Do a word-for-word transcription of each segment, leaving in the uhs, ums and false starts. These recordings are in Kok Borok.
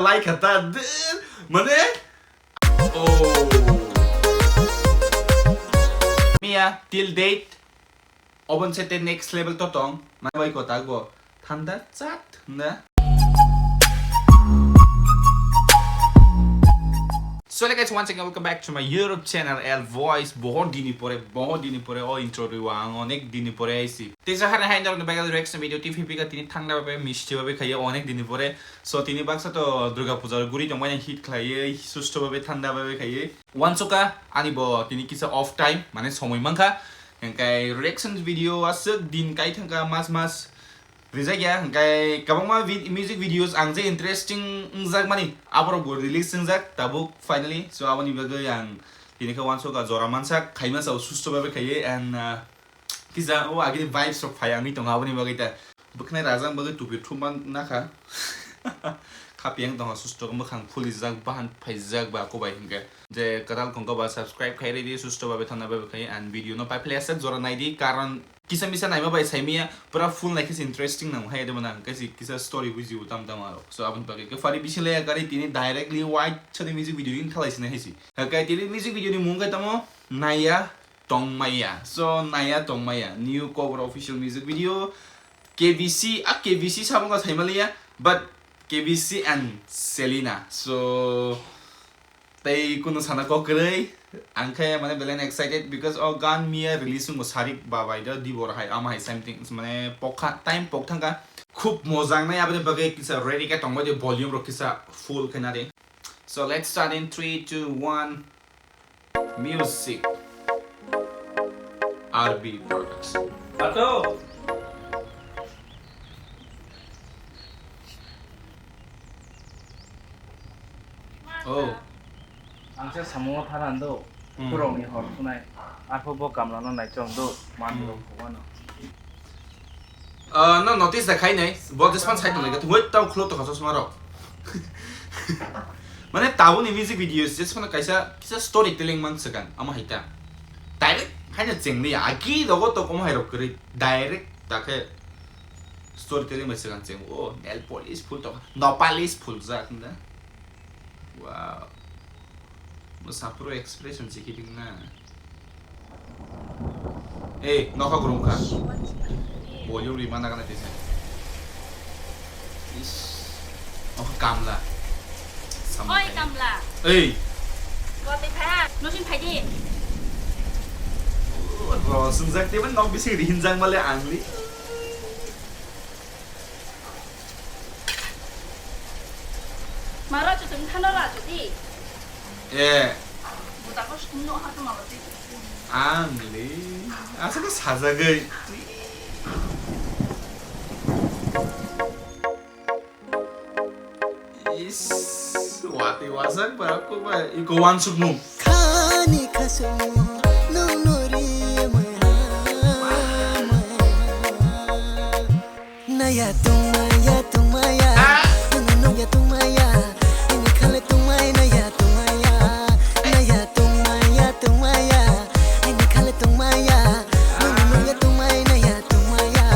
Like kha ta, mane? Oh. Mia, till date, obon se te next level to tong, mane bai ko ta go, thanda chat, na? So, hello guys, once again, welcome back to my YouTube channel, L Voice. Bohot dini pore, bohot dini pore, o intro rwi ang, onek dini pore aisi. Teisa hare hai norokni bagwi reaction video T V pika tini thangna babe, misti babe khaiye, onek dini pore. So, tini baksa to Durga Puja guri tongmani hit khlaiye, susto babe, thanda babe khaiye. Wansuka, ani bo tini kisa off time, mane somoi mankha. Hingkai reaction video aswk din kai thangka mas mas. Rijak ya, hingkai kwbangma vid-, music videos ang je interesting wngjak mani, aborok bo release wngjak tabuk finally. So aboni bagwi ang tini khe wansuka jora mansak, khaima sao susto babe khaiye and, uh, kisa o agini vibes rok phai ang ni tongo aboni bagwi ta. Bwkhnai rajang bagwi tupi thumma nakha. Khapiyang tongo susto mwkhang phulijak bahan phaijak ba kobai hingke. Je kwtal khongkha ba subscribe khai ridi susto babe thangna babe khai and video no pai phle aswk jora naidi karon kisa misa naima bai saimiya pura full naikhe se interesting nang hai de mana kaisi kisa story buji utam tam aro. So aboni bagwi ke fari bisi leya gari tini directly white chani music video in thalai sina hisi. Kai tini music video ni mung kai tamo naya tongmaya. So naya tongmaya new cover official music video K B C, a K B C sabo ka saimaliya but K B C and Selena. So tei kuno sana kok kwrwi ang khe mane belai excited because o gan miya release wngo sarik ba bai do dibor hai ama hai something mane pokha time pok thangka khub mojang nai aboni bagwi kisa ready khe tongbai de volume rok kisa full khe nari. So let's start in three, two, one. Music. R B Production. Ato. Oh. Ang se samung o thanando. Hmm. Borokni hor khwnai. Arpho bo kamlano naichong do. Man Hmm. rok khumano. Ah, no notice da khai nai. Bo jespan side nai gatung. Wait, tau khlo to khaso sma rok. Mane tabuni music videos jespan kaisa kisa story telling man sekan. Ama haita. Direct haina chengli agi dogo to komo hai rok kri. Direct ta khe story telling mai sekan cheng. Oh, nail polish full to. No polish full jak na. Wow. Mo sapro expression chikiding na. Ei, nokha gurung kha. Volume ri mana kana tisa. Is. Nokha kamla. Samung Oi, khai. Kamla. Ei. Gotwi phai ha. Nosin phai di. Oh, bro, sungjak teban nok bisi rihinjak male angli. Maro chutung thano ra chuti. Eh. Buta ko sumno ha to malo ti. Ang le. Asa ko sajagoi. Is, wati wasak ba ko ba iko wansuk mu. Khani khasung nung nuri maya maya. Naya tungmaya tungmaya. Ah. Nung nung ya tungmaya. Ini khale tungmai naya tungmaya. Naya tungmaya tungmaya. Ini khale tungmaya. Nung nung ya tungmai naya tungmaya.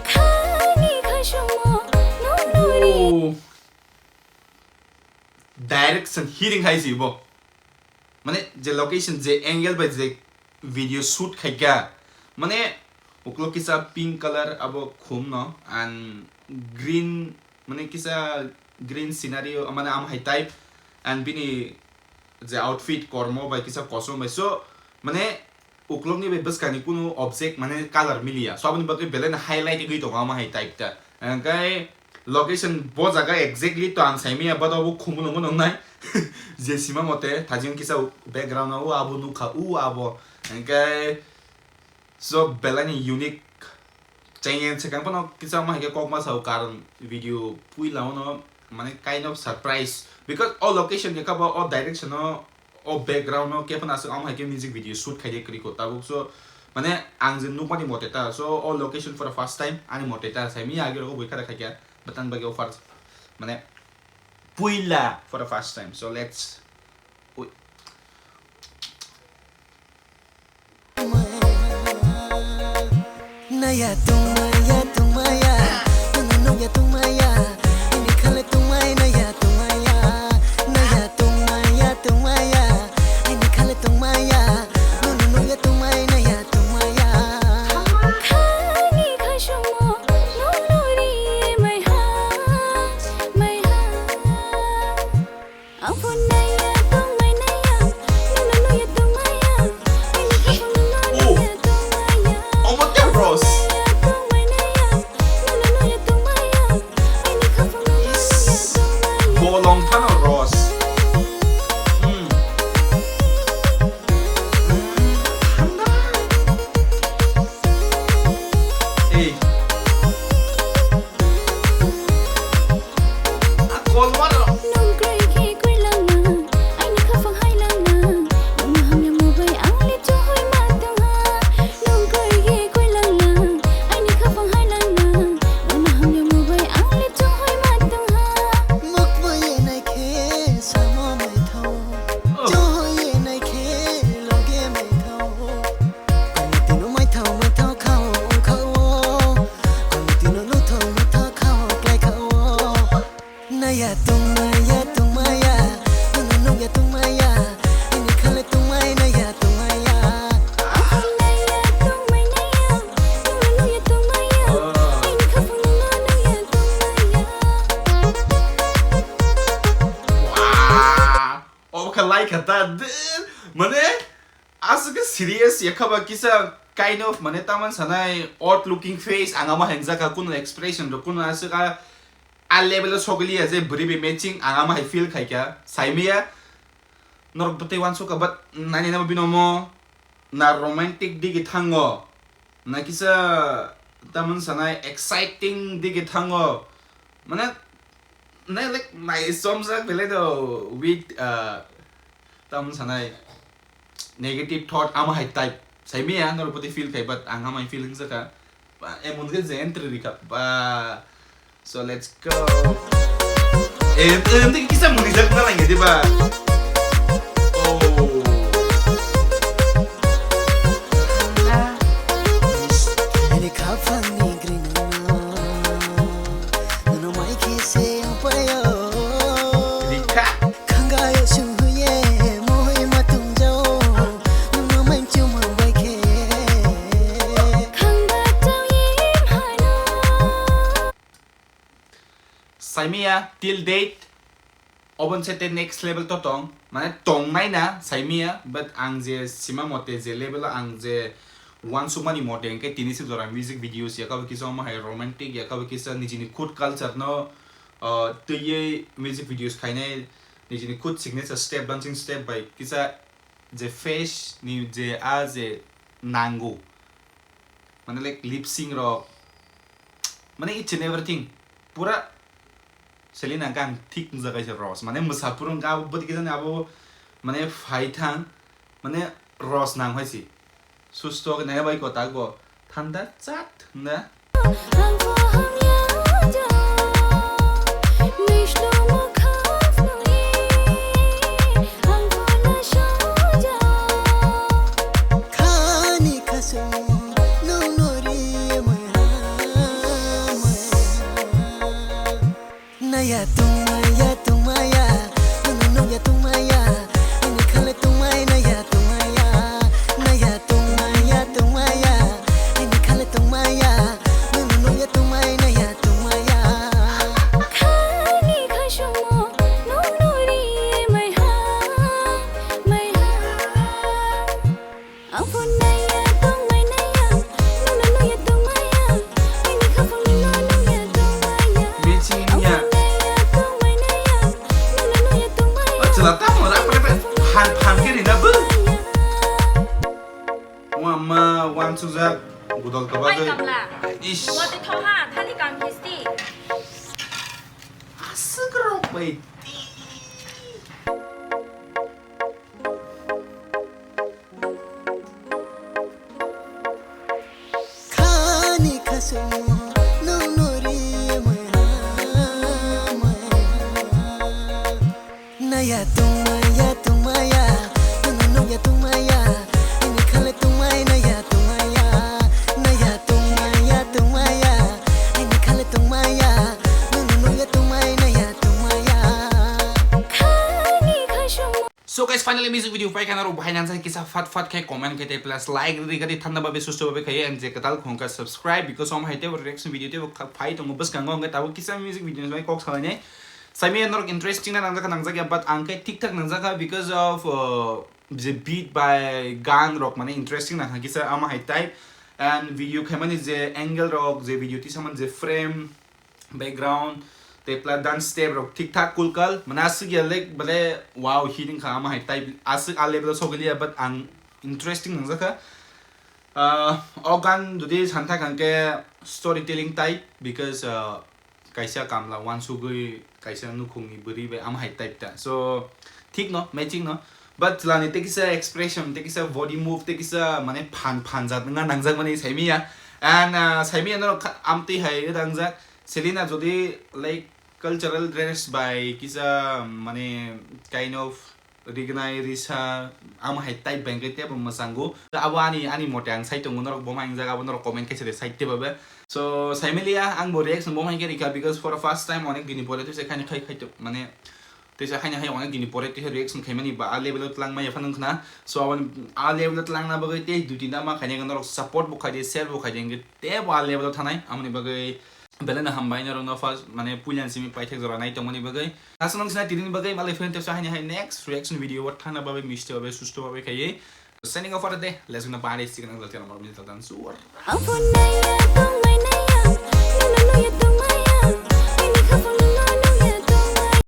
Khani khasung nung nuri. Oh. Direction hiring hai si bo. Mane je location, je angle bai je video shoot khaika, mane uklo kisa pink color abo khum no, and green, mane kisa green scenario, mane am hai type, and bini je outfit kormo bai kisa kosom bai, so mane uklokni bai bwskangni kunu object mane color miliya. So aboni bagwi belai no highlight wngwi tongo ama hai type ta. Hwnkhe location bo jaga exactly to ang saimanya, but obo khumulwngo nwngnai. Je sima mote thajing kisa background o abo nukha, u abo. Hwnkhe so belai ni unique. Chengeng sekang phano kisa ma hai khe kok ma sao, karon video puila ono mane kind of surprise, because o location ni kabo o direction o, o background o khe phano aswk amo hai khe music video shoot khai de kwrwi kho tabuk. So mane ang je nukmani mote ta, so o location for the first time ani mote ta, saimanya age rogo bui khada khai kha, but ani bagwi offer mane puila for the first time. So let's wait. Naya tungmaya tungmaya, nung nung ya tungmaya, ini khale tungmai naya Long phano rose. Hmm. Hmm, thanda. Ei. A kolmar. Nung kwrwi khe kwlangma, aini khaphang hai langma, nung hamya mubai ang lip chohoi ma tongha. Nung kwrwi khe kwlangma, aini khaphang hai langma, nung hamya mubai ang lip chohoi ma tongha. Mokmoi nai khe samo mai thao, oh, chohoi nai khe loge mai thao. Ani tino mai thao, mai thao khao, khao. Ani tino lu thao, lu thao khao, klai khao. Naya tongmaya, tongmaya, ano nungya tongmaya, ini khale tongmai naya tongmaya. Naya tongmai naya, ano nungya tongmaya, ini khafang no nungya tongmaya. Wow. Obo kha lai kha ta, de, mane, aswk khe serious ya kha ba kisa kind of, mane, taman sanai odd looking face, ang ama hengjak kha, kuno expression rok, kuno aswk a, a level o sogli ya je bwrwi bai matching, ang ama hai feel khai kha, saimaya, norok bwtwi uansuk kha, but nai nai nabo bini omo na romantic digi thango, na kisa taman sanai exciting digi thango, mane, nai, like, nai somjak belai do with, uh, taman sanai negative thought ama hai type. Saimaya norok bwtwi feel khai, but ang ama hai feeling jaka. Ba, emon khe je entry rikha. Ba, so let's go. Eh, eh, hindi kisa muni jak na lang ya, di ba? Oh. Ini kapan ni green? Nono mai khe se upayo. Rikha. Khangayo sunghuye moi matung jao. Nono mai chuma bai khe. Khanga tauye mano. Saimaya till date. Oboni se tei next level to tong, mane tongnai na saimaya, but ang je sima mote je level o ang je uansukmani mote hwnkhe tini se jora music videos yakabo kisa omo hai romantic yakabo kisa nijini khud culture no, uh, twiwi music videos khainai nijini khud signature step dancing step bai kisa je face ni je a je nango, mane like lip sync rok, mane each and everything pura Selina hwnkhe ang thik wngjak kaisa rose, mane mwsa phuru hwnkhe abo bwtwi kisa ni abo mane phai thang, mane rose nang hai se susto khe nai bai kwtak bo thanda chat hwnda. Khani khasung nung nori maya, maya. Naya tongmaya, tongmaya, nung nung ya tongmaya, ini khale tongmai naya tongmaya, naya tongmaya, tongmaya, ini khale tongmaya, nung nung ya tongmai naya tongmaya. Khani khashumo, nung nuri mai ha, mai ha. Ang phone naya tongmai naya, nung nung ya tongmaya, ini khapang ni nung nung ya tongmaya. Bitching ya. Ang phone naya tongmai naya, nung nung nung ya tongmaya. O chwla tamo ra pre pre phan phan kiri na bu. Wa ma wan sujak budol to ba. Ai kamla. Ish. Wa te thoha thani kam histi. Aswk rok bai ti. Khani khasung nung nuri maya, maya. Naya tongmaya, tongmaya, nung nung ya tongmaya, ini khale tongmai naya tongmaya, naya tongmaya, tongmaya, ini khale tongmaya, nung nung ya tongmai naya tongmaya. Khani khasung. So guys, finally music video phai khana rok bahai nang kisa fat fat khai comment khai tei plus like ri gadi thanda babe susto babe khai and je katal khongka subscribe because om hai tei reaction video tei phai tongo bwskango hwnkhe tabuk kisa music video ni kok salai nai. Saimaya norok interesting na nangjak nangjak ya, but ang khe thik thak nangjak kha because of, uh, je beat by gan rok mane interesting nang kha kisa ama hai type and video khaimani je angle rok je video tisamani je frame background Tei plus dance step rok thik thak cool kal. Mane aswk ya like bale wow hit wngkha ama hai type aswk a level o sogwi liya, but ang interesting nangjakha. Ah, o gan jodi santhak hangke story telling type, because, ah, kaisa kamla wansugwi kaisa nukhungni bwrwi bai ama hai type ta. So, thik no, matching no. But chwlani tei kisa expression, tei kisa body move, tei kisa mane phan phan jat wngna nangjak mani saimiya. And, ah, saimiya norok kha-, amtwi hai rangjak. Selena jodi, like, cultural dress bai kisa mane kind of rignai risa ama hai type bangke tebo mwchango. Abo ani, ani mote ang sai tongo, norok bo ma hingjak, abo norok comment khe se de side tebo be. So, saimiliya ang bo reaction bo ma hingke rikha, because for the first time onek dini pore tei se khaini khai khai to, mane tei se khaini hai onek dini pore tei reaction khaimani ba a level o tlang maya phano khna. So, abo a level o tlangna bagwi tei dui tinta ma khaini norok support bo khai de, share bo khai de, hingke tebo a level o thanai, amoni bagwi belai no hambai norok no first mane puilan simi paithak jora nai tongmani bagwi. Aswk nang sinai tini bagwi malai phone tepsa haini hai next reaction video o thangna bagwi misti bagwi susto bagwi khaiwi. Signing off for the day. Let's go na party, chicken and Suar. Ang phone naiya tong